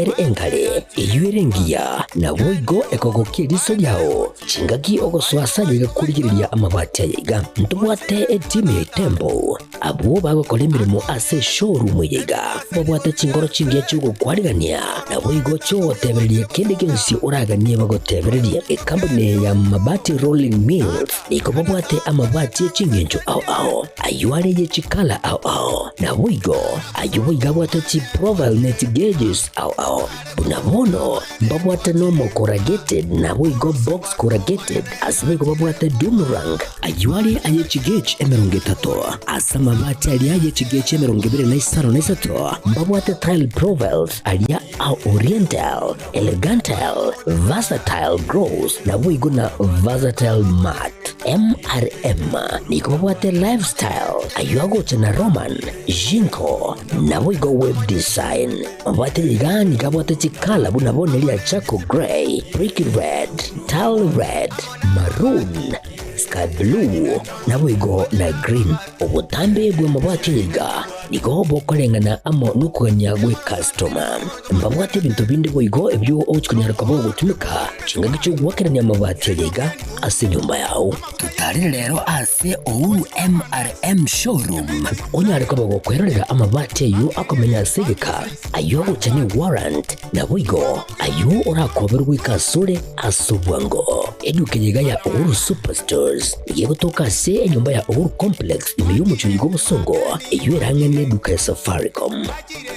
ere engare, eyio ere engiya, naboigo ekogokia eriso riao. Chingaki ogosoa ase ayaiga korigereria amabati ayaiga, ntobwate etimu ya Itembo, abwo bagokora emeremo ase eshowroom eye iga, babwate chinkoro chingiya chi'ogokwarigania, naboigo chi'ogotebereria kende gionsi oraganie bagotebererie. Ekampuni eye ya Mabati Rolling Mills nigo babwate amabati e chingencho ao ao, ayio are ye chikala ao ao, naboigo ayio boigo abwate chiprofile ne chigauges ao ao. Buna bono mbabwate nomo corrugated naboigo box corrugated, ase boigo babwate doom rank, ayio are aye chigauge 30, ase amabati aria aye chigauge 25 na 3 mbabwate tile profiles aria a oriental, elegantal, versatile gloss naboigo na versatile matte. MRM nigo babwate lifestyle ayio agocha na Roman, Jinko naboigo web design. Mabwate iga nigo abwate chikala buna bono eria charcoal grey, brick red, tile red, maroon, sky blue naboigo na green. Obotambe bw'amabati aya iga nigo bokoreng'ana amo nokogania gw'ekastoma. Mbabwate ebinto binde boigo ebio ogochia konyara koba ogotumeka chingaki chi'ogoakerania amabati aya iga ase enyomba yao. Totarere rero ase Uhuru MRM Showroom onyare koba gokwerorera amabati ayio akomenya ase egeka, ayio agocha ne warrant, naboigo ayio orakoberwe goika asore ase obwango. Eduka eye iga ya Uhuru Superstores nigo egotoka ase enyomba ya Uhuru Complex ime y'omochie oyo bw'obosongo, eyio ere ang'e neduka ya Safaricom.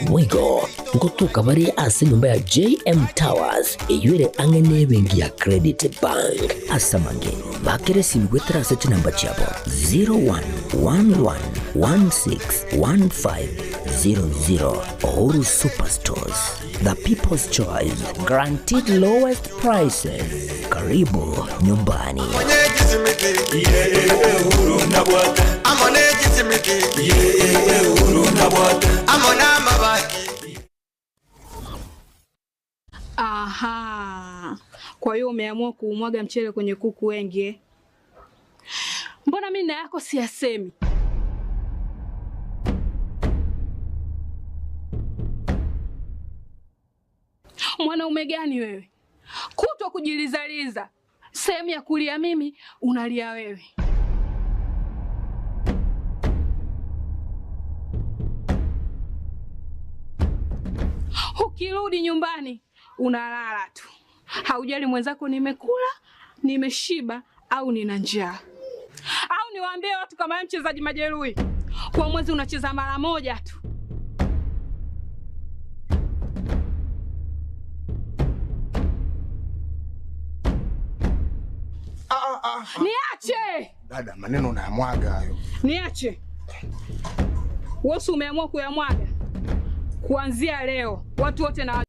Boigo ngotoka bare ase enyomba ya JM Towers eyio ere ang'e nebenki ya Credit Bank. Ase amange, bakera esimi goetera ase chinamba chiabo 0111161500. Uhuru Superstores, the people's choice, guaranteed lowest prices. Karibu nyumbani. Aha. Kwa hiyo umeamua kuumwaga mchele kwenye kuku wengi eh? Mbona mimi na yako siyasemi? Mwanaume gani wewe? Kutwa kujilizaliza, sehemu ya kulia mimi unalia wewe. Ukirudi nyumbani unalala tu, haujali mwenzako nimekula, nimeshiba au nina njaa. Au niwaambie watu kama wewe mchezaji majeruhi, kwa mwezi unacheza mara moja tu. Niache, Dada, maneno unayamwaga hayo. niache. Wewe si umeamua kuyamwaga? Kuanzia leo watu wote na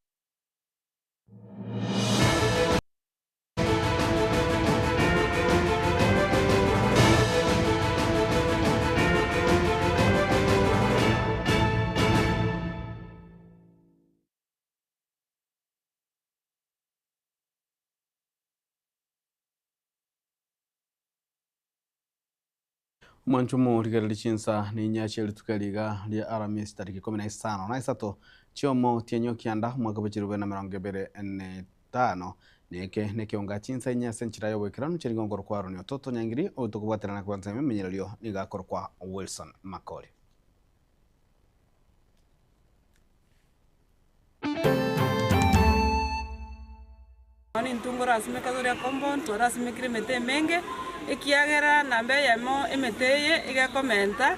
Omwancho omorigereria chinsa ninyache rituko riga ria Aramisi tariki 13 chiomo tienyo kianda omwaka bwa 2025 neke nekionga chinsa inya ase enchera ya oboikeranu cherigonkoro kwa Aaron Ototo Nyangiri otokobwaterana kwansa ememenyererio niga akorokwa Wilson Makori. Nonye intwe ngorasimeka tore compound, twarasimekire emete emenge, ekiagera namba eyemo emete eye egekomenta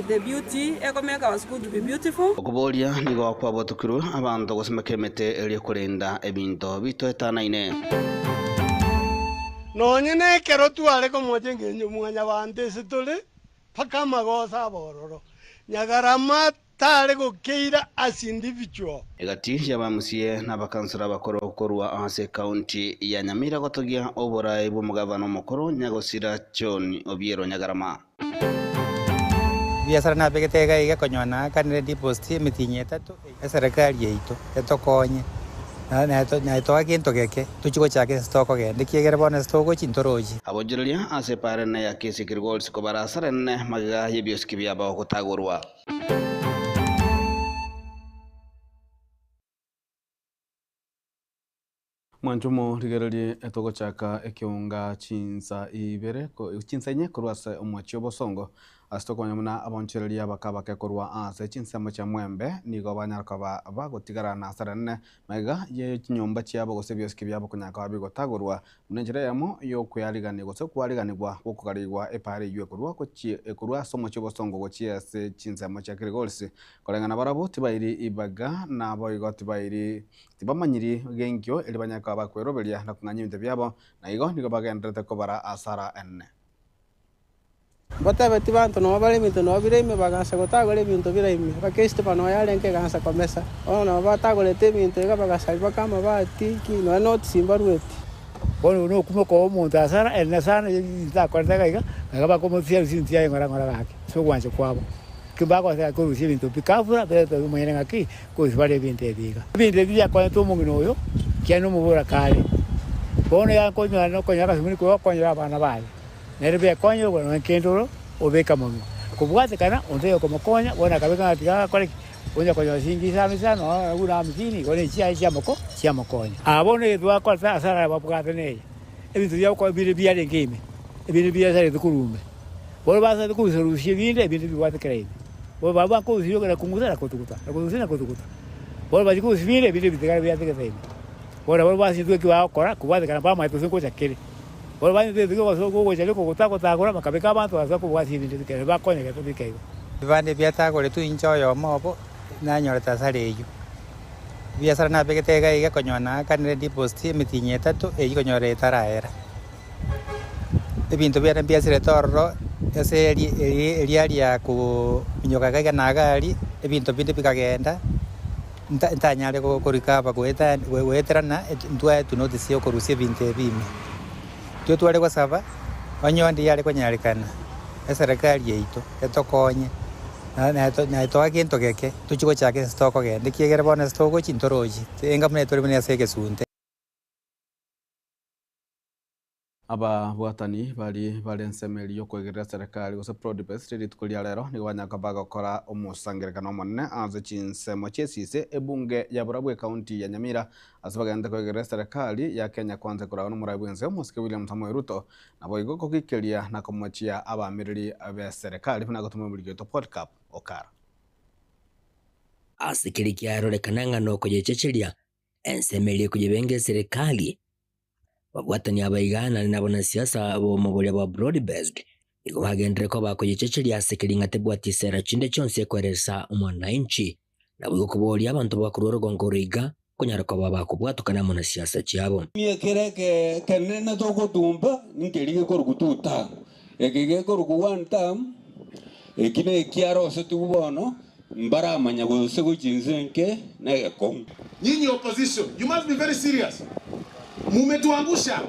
the beauty, ekomeka our school to be beautiful. Okuboria nigo kwabotukirwe abantu gosimeka emete eria korenda ebinto bitoetanaine. Nonye nekero tware komocha engencho mwanya banto ase tore mpaka amagoso abororo nyagarama tare gokeira as individual. Egati yabamusie n'abakansura bakoro korwa ase county ya Nyamira gotogia oborai bw'omogavana omokoro Nyagosira John Obiero Nyagarama. Biasara nabegete iga iga konyona akanire deposit emitinyi etato eserikali yaito etokonye naetoa kinto geke tuchigochaka ase tokogenda ekiagera bono ase togochi ntorochi. Abojereria ase parene ya Kisii Kilgoris kobarasarene magega y'ebiosiki biabo gotagorwa. Mwanchumo rigererie etogochaka ekeunga chinsa ibere chinsa inye korwa ase omochie obosongo ase tokomanya buna abonchereria bakabake korwa ase chinsemo chia mwembe nigo banyara koba bagotigara na asara nene maiga ye chinyomba chiabo gose ebiosiki biabo konyara koba bigotagorwa buna enchera eyemo yokoyarigania gose kwariganigwa gokogarigwa epara eywo ekorwa gochia ekorwa ase omochie obosongo gochia ase chinsemo chia Kilgoris koreng'ana barabwo tibairi ibaga naboigo tibairi tibamanyiri genkio eri banyare koba bakweroberia na kong'anya ebinto biabo na igo nigo bagendererete kobara asara enene. Mbatebeti banto nabo bare ebinto nabo bire ime bagansa gotagora ebinto bire ime. Bakristo bano yarenge egansa komesa. Bono nabo batagorete ebinto iga bagasari baka amabati ki nonya notice mbarueti. Bono nokumoka omonto asara ene sana ntakorete iga iga, iga bakomotia sinti yaye ng'ora ng'ora gaki ase ogwancha kwabo. Ki bagoseka korusia ebinto pi kafura bereta omonyene ng'aki korusia bare ebinto ebi iga. Ebinto ebi biakonete omong'ina oyo kiagera nomobora kare. Bono yakonyora nokonyora akasumuni koyo okonyora abana baye. Nere bwekonyire obwo nonya kende oro obeka monwa. Kobwatekana onde oyokomokonya bono akabeka ng'a tiga agakore ki? Onye konyora chiringi isano isano nonya buna hamsini igo ne chiaye chiamoko chiamokonya. Aa bono egento bakorete ase araya babwate neye, ebinto biabo ko bire biarenge ime, ebinde biasarete korwa ime. Bono basarete korusia ebinde, ebinde bibwate kera ime. Bono barabwo bakorusia na kong'usa na kotuguta, na korusia na kotuguta. Bono bachia korusia binde, ebinde bitigare biatigete ime. Bono nabo basintwe eki bagokora, kobwatekana mbamaete gose ngocha kere. Bono banyete gocha gotagora, bakabeka abanto ase okobwatia ebinto bike, bakonyegete bike igo. Ebibande biatagoretwe inche oyomo obo nanyorete asara eyio. Ebiasara nabegete iga iga konyora naakanire deposit emitinyi etato eyio konyora etaraera. Ebinto biane mbiasirete ororo ase eri eria ria kominyoka iga iga na iga aria, ebinto binde bikagenda. Ntanyare korecover goeterana ntwaetwe notice ya okorusia ebinto ebi ime. Intwe tware gosaba onye onde yare konyarekana eserekari yaito etokonye naye toa gento geke tochie gochaka ase tokogenda ekiagera bono ase togochia ntorochi enga buna tore buna ase egesunte. Ababwatani bari bare ensemo eria yokoegerera serikali gose Prodipes rituko ria rero nigo banyaka bagokora omosangerekano omonene ase chinsemo chiesise ebunge ya Burabwo ekaunti ya Nyamira ase bagente koegerera serikali ya Kenya Kwanza koragwa nomorai bwense omosike William Samoei Ruto nabo igo kogikeria na komochia abamiriri be serikali buna gotuma omoriki Polycarp Okara. Ase keri kiarorekana ng'a nokoyechecheria ensemo eria ekoyebenge serikali babwatani abaigana na abanasiasa bomoboria bwa broad based igo bagendere ko bakoyechecheria ase keri ng'a tebwati sera chinde chionsi ekweresa omwananchi nabo igo koboria abanto bakorwa orogongo oro iga konyara koba bakobwatokana amo na siasa chiabo. Niekere kenene togotumba nkeri gekorugu two term eke gekorugu one term eki na ekiarosetiwu bono mbaramanya gose gochinse nke na egekong'u. Nyinyi opposition, you must be very serious. Mumetuangusha.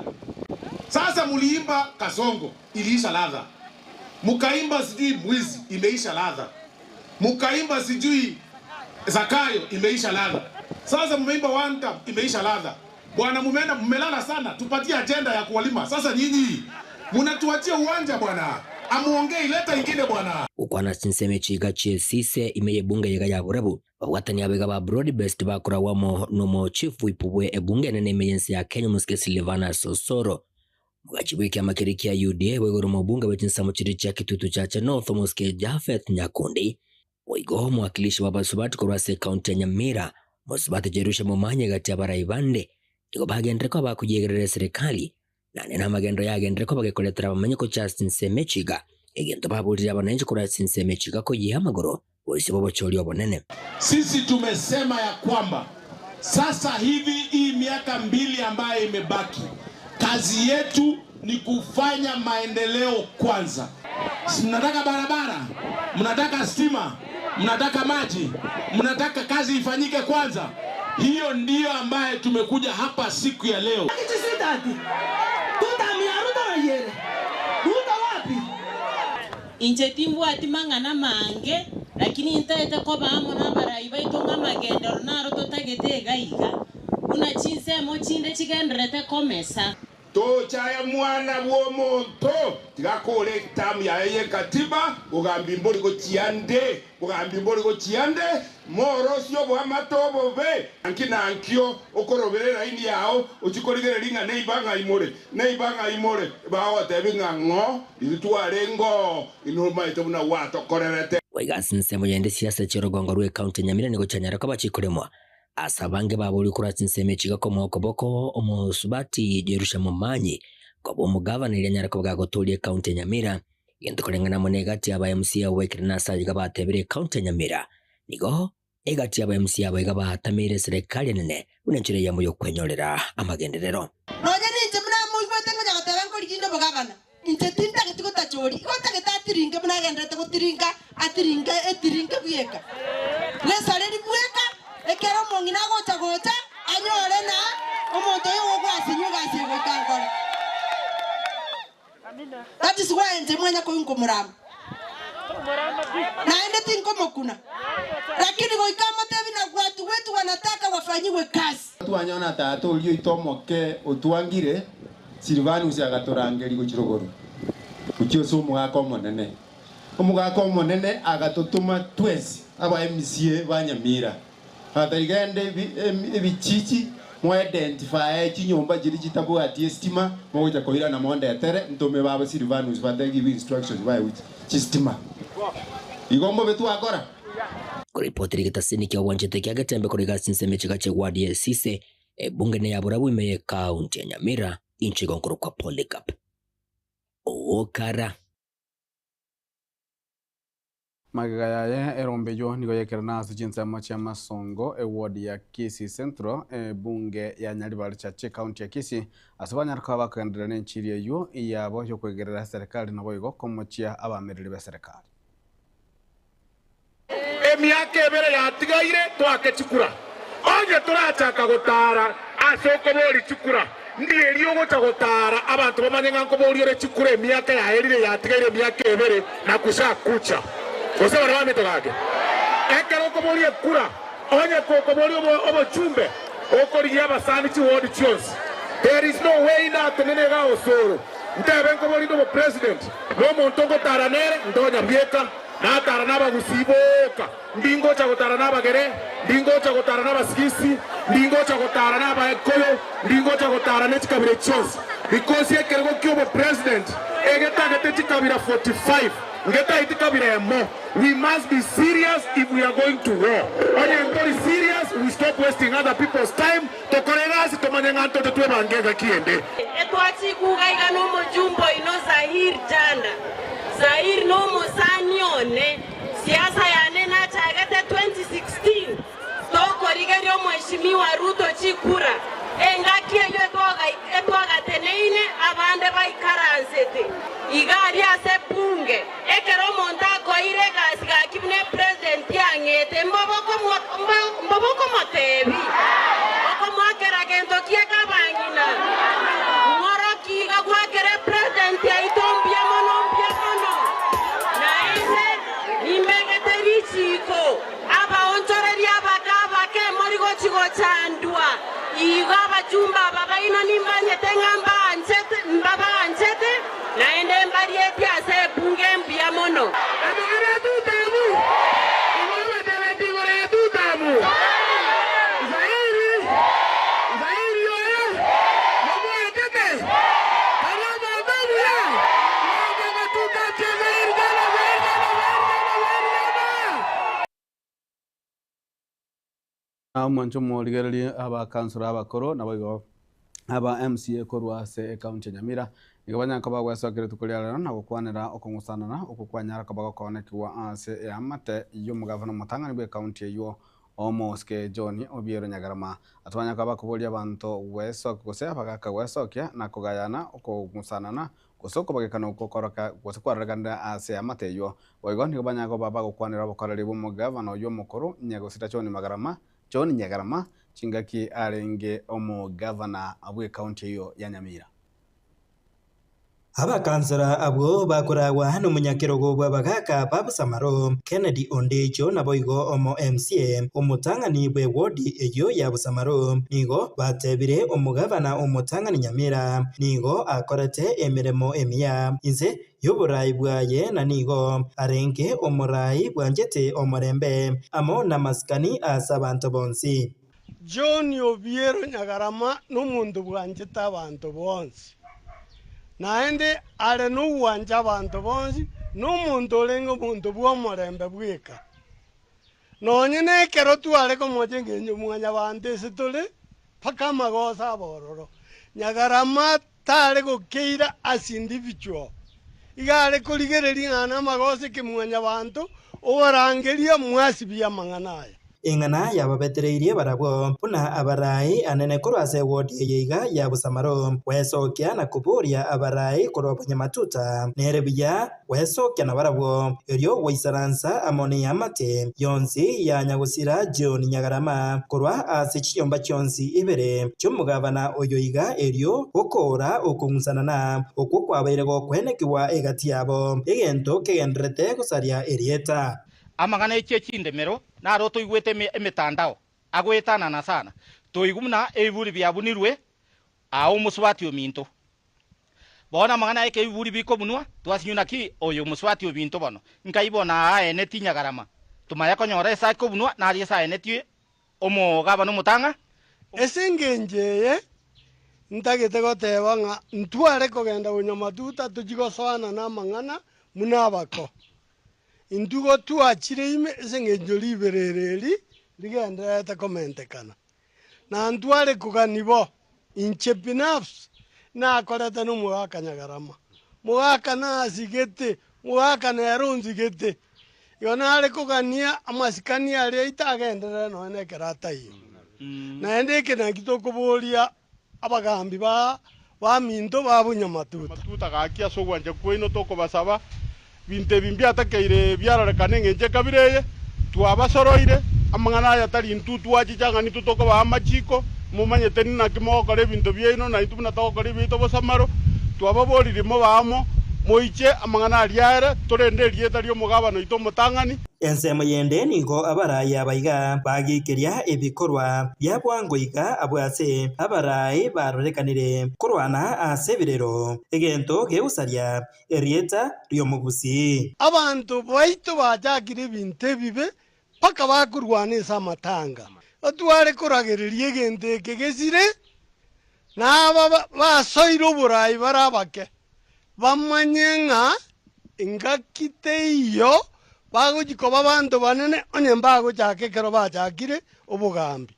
Sasa muliimba Kasongo, iliisha ladha. Mukaimba sijui mwizi, imeisha ladha. Mukaimba sijui Zakayo, imeisha ladha. Sasa mumeimba one term, imeisha ladha. Bwana, mumeenda mmelala sana, tupatie agenda ya kuwalima. Sasa nyinyi munatuachia uwanja bwana, amuongei, leta ingine bwana. Gukwana chinsemo chiga chiesise ime yebunge yiga ya Burabu babwatani abega ba broad based bakorawamo nomo chief whip bwe ebunge enene ime yensi ya Kenya musike Silvanus Osoro mugachi bwe kiama kiri kia UDA bwegoro mobunge bwe chinsemo chiri chia Kitutu Chache North musike Japhet Nyakundi oigo mwakilishi wa basubati korwa ase ekaunti ya Nyamira musubati Jerusha Momanye gati abarai bande igo bagendere ko bakuyegerera serikali nane namagendo yagendere ko bagekoretera bamenye ko Justin Semechiga egento baburire abananchi korwa Semechiga ko yiha amagoro polisi bobochori obonene. Sisi tumesema ya kwamba sasa hivi hii miaka mbili ambayo imebaki, kazi yetu ni kufanya maendeleo kwanza. Si mnataka barabara, mnataka stima, mnataka maji, mnataka kazi ifanyike kwanza. Hiyo ndiyo ambaye tumekuja hapa siku ya leo. Inche timbwati mang'ana mange lakini ntaete koba amo na abarai baito ng'a magendero naro totagete iga iga buna chinsemo chinde chigenderete komesa. Tochaya mwana bw'omonto, tiga akore etamu yaye y'ekatiba, bogambi mbori gochia nde, bogambi mbori gochia nde, morosie oboamate obobe. Naki nankio okorobera eraini yao, ochie korigereria ng'a neiba ng'ai more, neiba ng'ai more, bagogotebia ng'a ng'o, intwe twarenge oo, inwe omaete buna gwatokorerete. Goika ase ensemo yende siasa chi'orogongo rw'ecounty ya Nyamira nigo chianyara koba chikoremwa Ase abange baboria korwa chinsemo echi igakomoa okoboko omosubati Jerusha Momanyi koba omogavana erio anyare koba gagotooria ecounty ya Nyamira. Egento koreng'ana amo negati aba MCA abwo baikire nase ayio iga batebire ecounty ya Nyamira nigo egati aba MCA abo iga batameire eserekari enene buna enchera eyemo yokwenyorera amagenderero. Nonya ninche buna moigwete ngonya goteba nkorigia inde obogavana, inche tintageti gotacha oria. Igo ntagete atiringe buna agendererete gotiringa, atiringe etiringe bweka. Bwesareri bweka, ekero omong'ina agocha gocha, anyore na omonto oyo ogwasinywa egasi eye goika nkore. That is why inche mwanya koigwa nkomorama, naende tinkomokuna, lakini goika amotebi na watu wetu wanataka wafanyiwe kazi. Twanyona tata oria oito omoke otwangire, Silvanus agatorangeria gochia rogoro, gochia ase omogaka omonene. Omogaka omonene agatotoma twensi aba MCA ba Nyamira, agatari genda ebichichi mo identifye chinyomba chiria chitabwati estima, mogocha koirana mondetere, ntome baba Silvanus bategiwe instructions baegwe chistima. Igo mbobe twakora. Koripoti rigetasini kia obwanchete kia Getembe korwa iga ase ensemo echiga chia ward ya Esise, ebunge ne ya Borabu ime ye county ya Nyamira, inche igo nkorokwa Polycarp Okara. Magega yaye erombe eyio nigo yaekerana ase chinsemo chi'amasongo eward ya Kisii Central, ebunge ya Nyaribari Chache ecounty ya Kisii, ase banyare koba bakogenderera nenchiri eyio yabo y'okwegerera eserekari naboigo komochia abamereri b'eserekari. Emiaka ebere yatigaire toake chikura. Onye torachaka gotaara ase okoboria chikura, ndieri ogocha gotaara abanto bamanye ng'a nkoboria ore chikura emiaka yaerire yatigaire emiaka ebere na kusa kucha. Gose baria bamito gake. Ekero okoboria ekura, onye kokoboria obochumbe, okorigia abasani chiward chionsi. There is no way ndatenene igaa Osoro ntebe nkoboria inde obopresident, nomonto ngotaara nere, ntonya bweka. Natara nabagusii boka, ndingocha gotara nabagere, ndingocha gotara nabasigisi, ndingocha gotara nabaekoyo, ndingocha gotara ne chikabira chionsi. Because ekerogo kiobopresident egetagete chikabira 45, ngetaeti kabira emo. We must be serious if we are going to war. Onye ntori serious, we stop wasting other people's time, tokore egasi tomanye ng'a ntoche twebange engaki ende. Etwachikuga iga nomojumbe oino Zahir Janda. Zahir nomosani one, siasa yane nachagete 2016 tokorigeria omweshimiwa Ruto chikura. Engaki eyio etwagateneine abande baikaransete iga aria ase ebunge. Ekero omonto akoeire egasi gaki buna epresident ang'ete, mbobe okomotebi, okomoakera gento kieka abang'ina, ng'oroki iga gwakera epresident yaito mbuya mono mbuya mono. Naende nimbegete richiko, abaonchoreria abake abake mori gochi gochandwa, igo abachumba aba baino nimbanyete ng'a mbabaanchete, Naende mbarietie ase ebunge mbuya mono. Amang'ana a Tutamu, Igoro batebetie igoro ya Tutamu, Zairi, Zairi oyo nomwanchete, tari omonto omuya, goika agatutamia Zairi jana, Zairi jana, Zairi jana, Zairi jana. Omwancho omorigererie abakansoro abakoro naboigo aba MCA korwa ase ecounty ya Nyamira nigo banyare koba bagwesokia rituko ria rero na gokwanera okong'usanana okwo kwanyara koba gokoonekigwa ase eamate y'omogavana omotang'ani bw'ecounty eywo Omosike John Obiero Nyagarama. Ase banyare koba bakoboria abanto gwesokia gose abagaka gwesokia na kogayana okong'usanana gose okobagekana okwo koroka gose kwarorekanire ase eamate eyio. Boigo nigo banyare koba bagokwanera obokoreri bw'omogavana oyio omokoro, Nyagosira John Magarama, John Nyagarama, chingaki arenge omogavana bw'ecounty eyio ya Nyamira. Abakansara abwo bakoragwa nomonyakerogo bw'abagaaka ba Busamaro, Kennedy Ondicho naboigo omo MCA omotang'ani bw'ewodi eyio ya Busamaro nigo batebire omogabana omotang'ani Nyamira nigo akorete emeremo emiya inse y'oboraai bwaye na nigo arenge omoraai bwanchete omorembe amo namasikani ase abanto bonsi. John Obiero Nyagarama nomonto bwanchete abanto bonsi, naende are nogwancha abanto bonsi, nomonto orenge omonto bw'omorembe bweka. Nonye nekero tware komocha engencho mwanyabanto ase tore, mpaka amagoso abe ororo. Nyagarama tare gokeira as individual, iga are korigereria ng'a namagoso eke mwanyabanto, obarangeria mwasibia amang'ana aya. Eng'ana yababetereirie barabwo buna abarai anene korwa ase ewodi eye iga ya Busamaro, gwesokia na koboria abarai korwa bonyamatuta, nere buya gwesokia nabarabwo, erio gwaisaransa amo neamate yonsi ya nyagosira John Nyagarama korwa ase chinyomba chionsi ibere chi'omogabana oyo iga erio gokoora okong'usanana okwo kwabaire gokwenekigwa egati yabo, egento kegendererete gosaria erieta. Amang'ana echie chindemero naro toigwete emetandao agoetanana sana, toigwa buna ebiburi biabunirwe aa omosubati ominto. Bono amang'ana aya ekebiburi bikobunwa, twasinywa naki oyo omosubati obinto bono? Nkai bono aa aeneti nyagarama, tomanya konyora ase akobunwa naria ase aeneti omogabana omotang'a. Ase engencho eye ntagete goteba ng'a ntware kogenda bonyamatuta tochie gosoana namang'ana buna abako. Intwe igo twachire ime ase engencho riberera eri rigendererete komentekana. Na ntware kogania bo, inche binafsi nakorete nomogaka Nyagarama, mogaka nasigete, mogaka nere onsigete. Igo nare kogania amasikani aria aito agenderere nonya na ekero ataiyo. Naende eke naki tokoboria abagambi ba baminto ba bonyamatuta. Amatuta gaki ase ogwancha kwaino tokobasaba, binto ebi mbiatakeire biarorekane engencho ekabira eye, twabasoroire, amang'ana aya tari intwe twachicha ng'a nintwe tokobaa amachiko, momanyete ninaki mogokora ebinto biaino na intwe buna togokora ebiaito bosamaro, twababoririe mobe amo, moiche amang'ana aria aere, torende erieta ri'omogabana oito omotang'ani. Ensemo yende nigo abarai aba iga bagiikeria ebikorwa bia bwango iga abwo ase abarai barorekanire korwana ase ebirero, egento gegosaria erieta ri'omogusii. Abanto baito bachakire ebinto ebibe mpaka bakorwana ase amatanga. Batware koragereria egento eke gesire, na aba basoire oborai bare abake, bamanye ng'a engaki teiyo bagochia koba abanto banene onye mbagochaka ekero bachakire obogambi.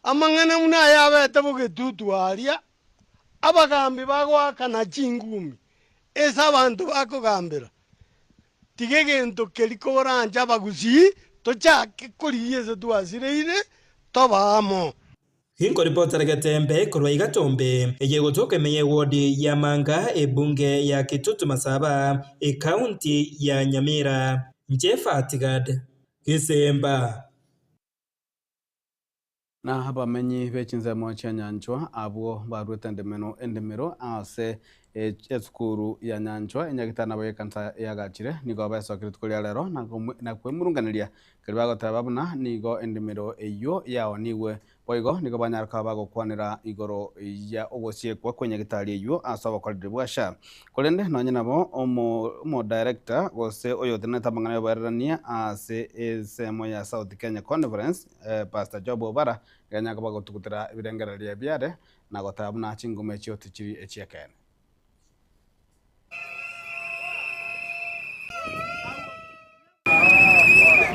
Amang'ana buna aya abete bogetutu aria, abagambi bagoakana chingumi ase abanto bakogambera, tiga egento keria koranche abagusii tochake korigia ase twasireire tobe amo. Inkoripotera Getembe korwa Igatombe, eye egotoka ime y'ewodi ya Manga, ebunge ya Kitutu Masaba, ekaunti ya Nyamira. Inche Fatigad Gisemba. Na abamenyi be chinsemo chia Nyanchwa abwo baruete endemeno endemero ase esukuru ya Nyanchwa enyagitari nabo y'ekanisa eagachire nigo besokia rituko ria rero na kwemurunganeria keria bagoteba buna nigo endemero eyio yaonigwe. Boigo nigo banyare koba bagokwanera igoro ya ogosiekwa kw'enyagitari eyio ase obokoreri bwa SHA. Korende nonye nabo omo director gose oyotenenete amang'ana y'oboererania ase ensemo ya South Kenya Conference, Pastor Job Obara, nigo anyare koba agotugutera ebirengererio biare na goteba buna chinguma echio tichiri echi'ekeene.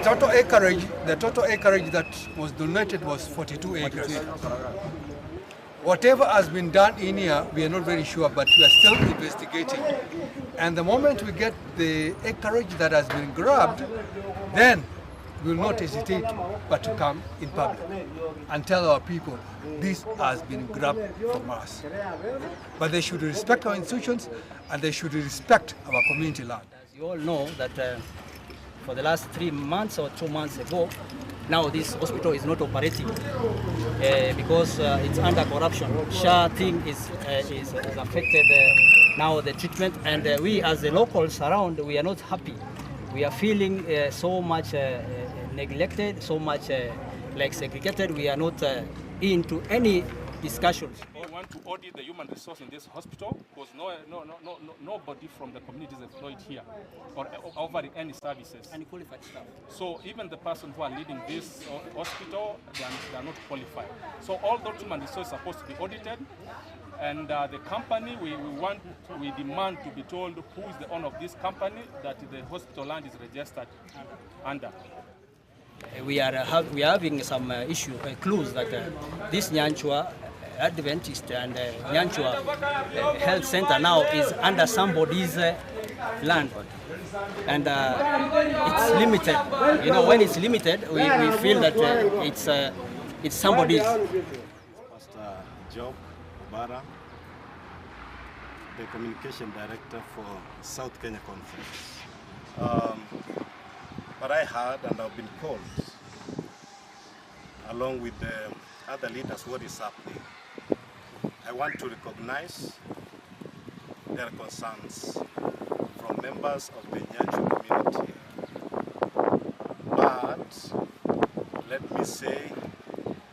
The total acreage, the total acreage that was donated was 42 acres. Whatever has been done in here, we are not very sure, but we are still investigating. And the moment we get the acreage that has been grabbed, then we will not hesitate but to come in public and tell our people this has been grabbed from us. But they should respect our institutions and they should respect our community land. As you all know that for the last 3 months or 2 months ago, now this hospital is not operating because it's under corruption. SHA thing is affected now the treatment and we as the locals around we are not happy. We are feeling so much neglected, so much like segregated. We are not into any discussions. We want to audit the human resource in this hospital because no, no, no, no, nobody from the community is employed here or offering any services. And qualified staff. So even the person who are leading this hospital, they are not qualified. So all those human resources are supposed to be audited. And the company, we demand to be told who is the owner of this company that the hospital land is registered under. We are having some issue clues that this Nyanchwa Adventist and Nyanchwa Health Center now is under somebody's land, and it's limited. You know, when it's limited, we feel that it's somebody's. Pastor Job Obara, the Communication Director for South Kenya Conference. But I heard and I've been called, along with the other leaders, what is happening. I want to recognize their concerns from members of the Nyanchwa community. But let me say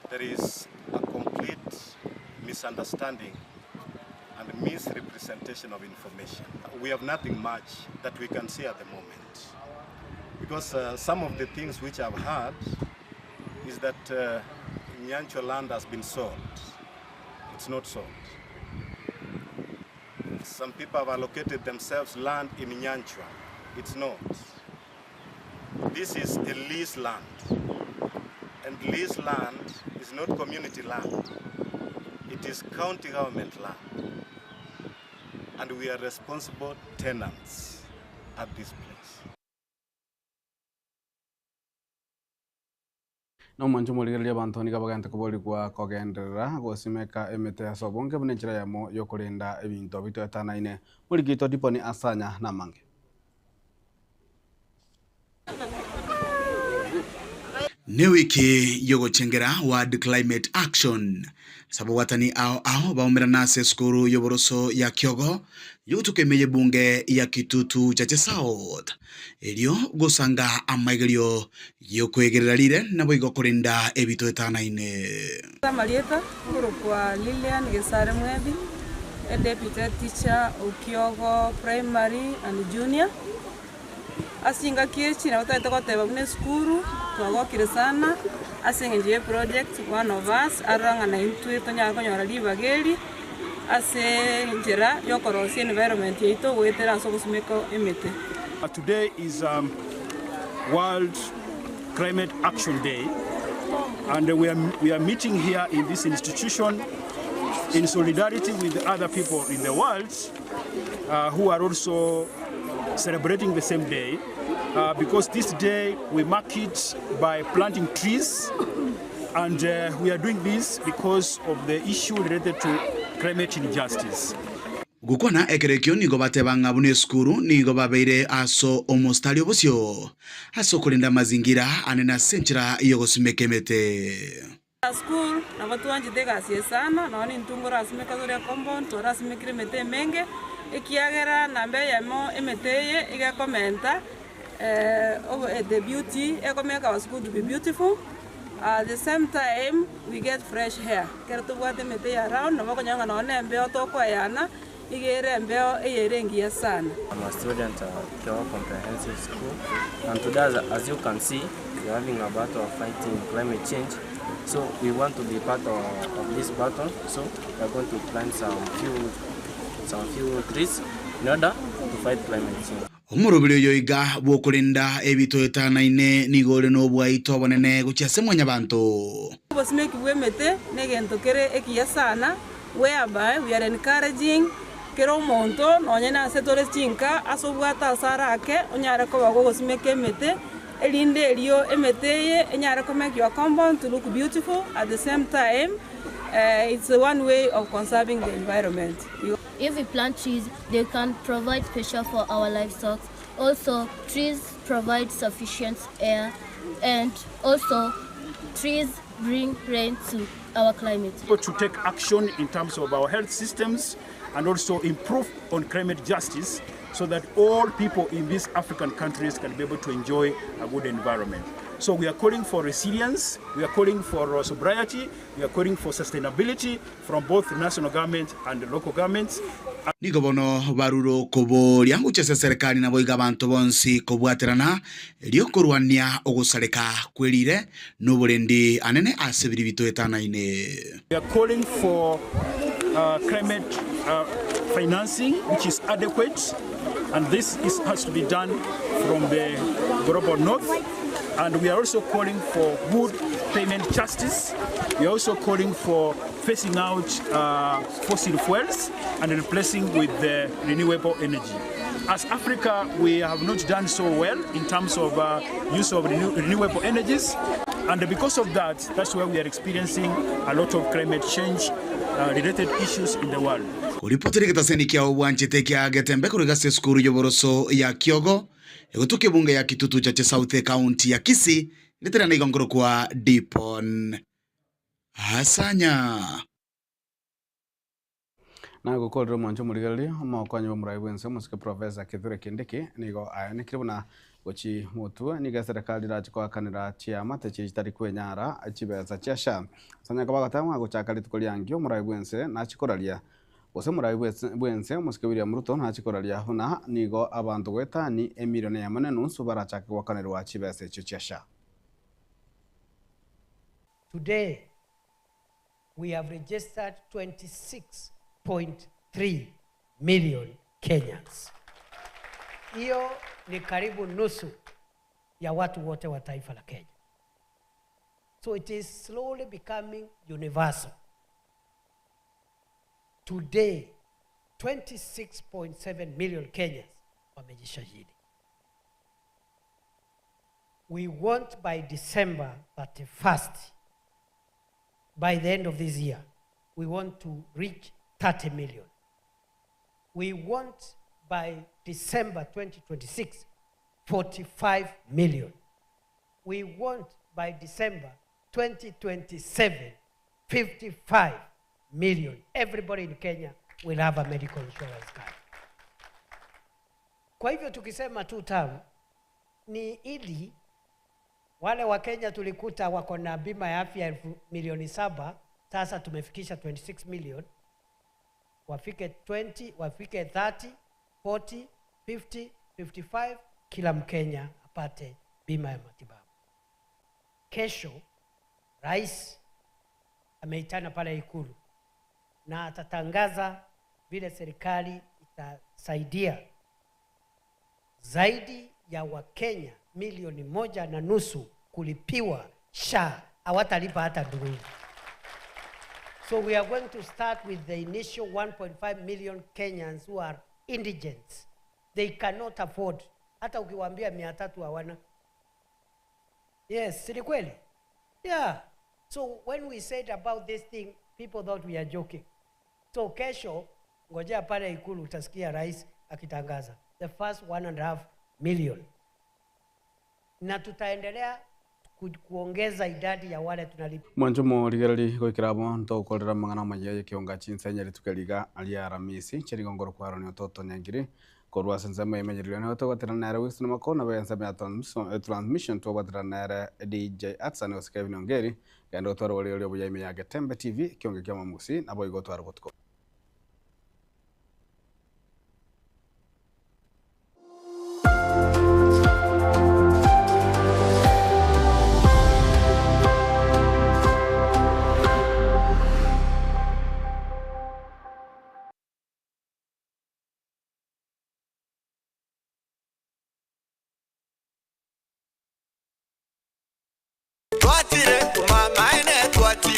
there is a complete misunderstanding and misrepresentation of information. We have nothing much that we can say at the moment, because some of the things which I've heard is that Nyanchwa land has been sold. It's not sold. Some people have allocated themselves land in Nyanchwa. It's not. This is a lease land. And lease land is not community land. It is county government land. And we are responsible tenants at this place. Nomonche morigereria abanto niga bagente koborigwa kogenderera gosimeka emete ase obonge buna enchera yamo yokorenda ebinto bitoetanaine morikito diponi asanya namange. Ni wiki yogochengera World Climate Action sababwatani ao ao baumerana ase esukuru yoboroso ya Kiogo yogotuka bunge ya Kitutu Chache South erio gosanga amaigerio yokwegerera rire nabo igo korinda ebitoetanaine. Marieta ngurukwa Lilian Gesare Mwebi, a deputy teacher Okiogo Primary and Junior. Asinga kiechi na utaete goteba buna esukuru twagokire sana ase eng'encho ya project one of us arang'ana intwe tonyare konyora ribageri ase enchera yokorosia environment yaito goetera ase ogosimeka emete. Today is World Climate Action Day, and we are meeting here in this institution in solidarity with other people in the world who are also celebrating the same day, because this day we mark it by planting trees, and we are doing this because of the issue related to climate injustice. Gukwana ekerekio nigo batebanga buna esukuru nigo babeire aso omostari obosio ase okorinda mazingira anene ase enchera yogosimeka emete. School nabo twanchete egasi eye sana nonye nintunga orasimeka tore compound torasimekire emete emenge ekiagera namba eyemo emete eye igekomenta the beauty ekomeka our school to be beautiful. At the same time we get fresh air kero tobwate emete eye around nabo okonyora ng'a nonye embeo tokoeyana igere embeo eyere engiya sana. I'm a student at Kiogo Comprehensive School, and today as you can see we are having a battle of fighting climate change. So we want to be part of this battle, so we are going to plant some few trees in order to fight climate change. Omorobiri oyo iga bwokorinda ebitoetanaine nigo ore na obwaito obonene gochia ase mwanyabanto. Obosimeki bwa emete na egento kere ekiya sana, whereby we are encouraging kera omonto nonye na ase tore chinka ase obwate ase arake onyare koba gogosimeka emete erinde erio emete eye enyare komake your compound to look beautiful. At the same time, it's one way of conserving the environment. If we plant trees, they can provide special for our livestock. Also, trees provide sufficient air, and also trees bring rain to our climate. To take action in terms of our health systems and also improve on climate justice so that all people in these African countries can be able to enjoy a good environment. So we are calling for resilience, we are calling for uh, sobriety, we are calling for sustainability from both national government and the local governments. Nigo bono barure okoboria gochia ase eserekari naboigo abanto bonsi kobwaterana erio korwania ogosareka kwerire na oborendi anene ase biria bitoetanaine. We are calling for uh, climate uh, financing which is adequate and this is, has to be done from the global north and we are also calling for good payment justice. We are also calling for phasing out uh, fossil fuels and replacing with the renewable energy. As Africa, we have not done so well in terms of uh, use of renew renewable energies. And because of that, that's why we are experiencing a lot of climate change uh, related issues in the world. Koripotera egetaseni kia obwanchete kia Getembe korwa ase esukuru y'oboroso ya Kiogo, egotuka ebunge ya Kitutu Chache South ekaunti ya Kisii, ritera nigo nkorokwa Dipon Asanya. Nagokorire omwancho omorigereria, omokonyi bw'omorai bw'ense omosike Professor Kithure Kindiki nigo ayanekire buna gochi motwe nigo eserekari erache koakanera chiamate chiria chitari kwenyara chibesa chia SHA. Ase onye koba agateba ng'a gochaka rituko riangio omorai bw'ense nachi koraria gose omorai bw'ense omosike William Ruto nachi koraria buna nigo abanto goetani emilion eyemo na enusu barachake goakanerwa chibesa echio chia SHA. Today, we have registered 26.3 million Kenyans. Hiyo ni karibu nusu ya watu wote wa taifa la Kenya. So it is slowly becoming universal. Today, 26.7 million Kenyans wamejisajili. We want by December 31st, by the end of this year, we want to reach 30 million. We want by December 2026, 45 million. We want by December 2027, 55 million. Everybody in Kenya will have a medical insurance card. Kwa hivyo tukisema two term ni ili wale wa Kenya tulikuta wako na bima ya afya elfu milioni saba, sasa tumefikisha 26 million, wafike 20, wafike 30, 40, 50, 55, kila Mkenya apate bima ya matibabu. Kesho rais ameitana pale Ikulu na atatangaza vile serikali itasaidia zaidi ya Wakenya milioni moja na nusu kulipiwa SHA, hawatalipa hata ndururu. So we are going to start with the initial 1.5 million Kenyans who are indigents. They cannot afford. Hata ukiwaambia 300 hawana. Yes, si ni kweli? Yeah. So when we said about this thing, people thought we are joking. So kesho, ngojea pale Ikulu utasikia rais akitangaza the first 1.5 million. Na tutaendelea kuongeza idadi ya wale tunalipa. Mwancho morigereri goikera abo ntogokorera amang'ana amaya ya ekionga chinsenya rituko riga ria aramisi chirigongoro kwarania ototo nyangiri korwa ase ensemo ya emenyererio nigo togwatera nere Winston Makona na ensemo ya transmission togwatera nere DJ Atsan gose Kevin Ongeri genda otware oriorio obuya ime ya Getembe TV ekionge kia omomusi nabo igo otware botuko.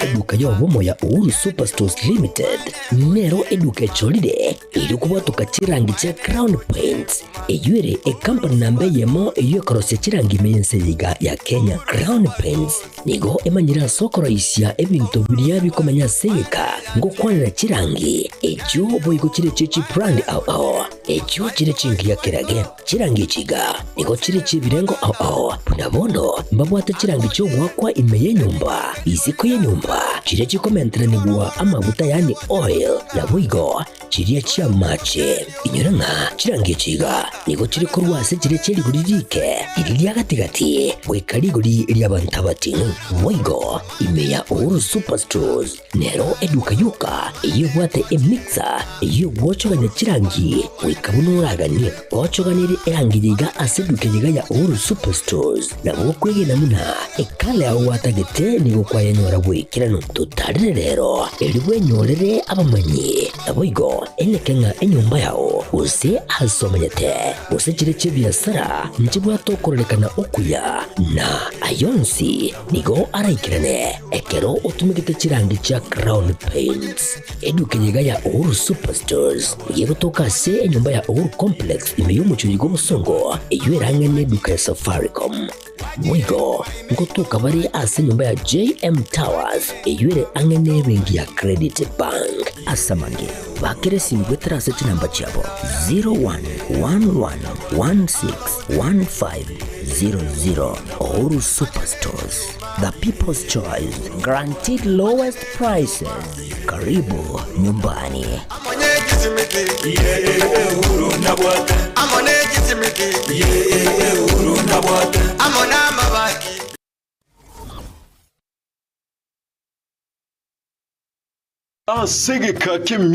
Eduka y'obomo ya Uhuru Superstores Limited nero eduka echorire eri okobwatoka chirangi chia Crown Paints eywo ere ecompany namba eyemo eywo ekorosia chirangi ime y'ense eye iga ya Kenya. Crown Paints nigo emanyire ase okoroisia ebinto biria bikomenya ase egeka ngokwanera chirangi echio boigo chire echio chibrand ao ao. Echio chire chingiya kerage, chirangi echi iga nigo chire chi'ebirengo ao ao, buna bono mbabwate chirangi chi'ogoakwa ime y'enyomba, isiko y'enyomba, chiria chikomenteranigwa amaguta yaani oil, naboigo chiria chi'amache. Inyora ng'a chirangi echi iga nigo chire korwa ase chiria chie rigori riike, riria ria gati-gati, goika rigori ri'abanto abating'u. Boigo ime ya Uhuru Superstores Nero eduka yoka eyio ebwate emixer eyio egwochogania chirangi goika buna oraganie. Gochoganerie erangi yiga ase eduka yiga ya Uhuru Superstores nabo okwegena buna ekala yao gwatagete nigo kwayenyora bw'ekeranu. Totarere rero erio bwenyorere abamanyi naboigo eneke ng'a enyomba yao gose ase omanyete gose chire chi'ebiasara nchibwate okororekana okuya na ayonsi Nigo araikerane ekero otumegete chirangi chia Crown Paints. Eduka eye iga ya Uhuru Superstores nigo egotoka ase enyomba ya Uhuru Complex ime y'omochie oyo bw'obosongo eyio erang'e neduka ya Safaricom. Boigo ngotoka bare ase enyomba ya JM Towers eyio ere ang'e nebenki ya Credit Bank. Ase amange, bakera esimi goetera ase chinamba chiabo 0111161500. Uhuru Superstores, the people's choice, guaranteed lowest prices. Karibu nyumbani. Ase egeka k'emiaka.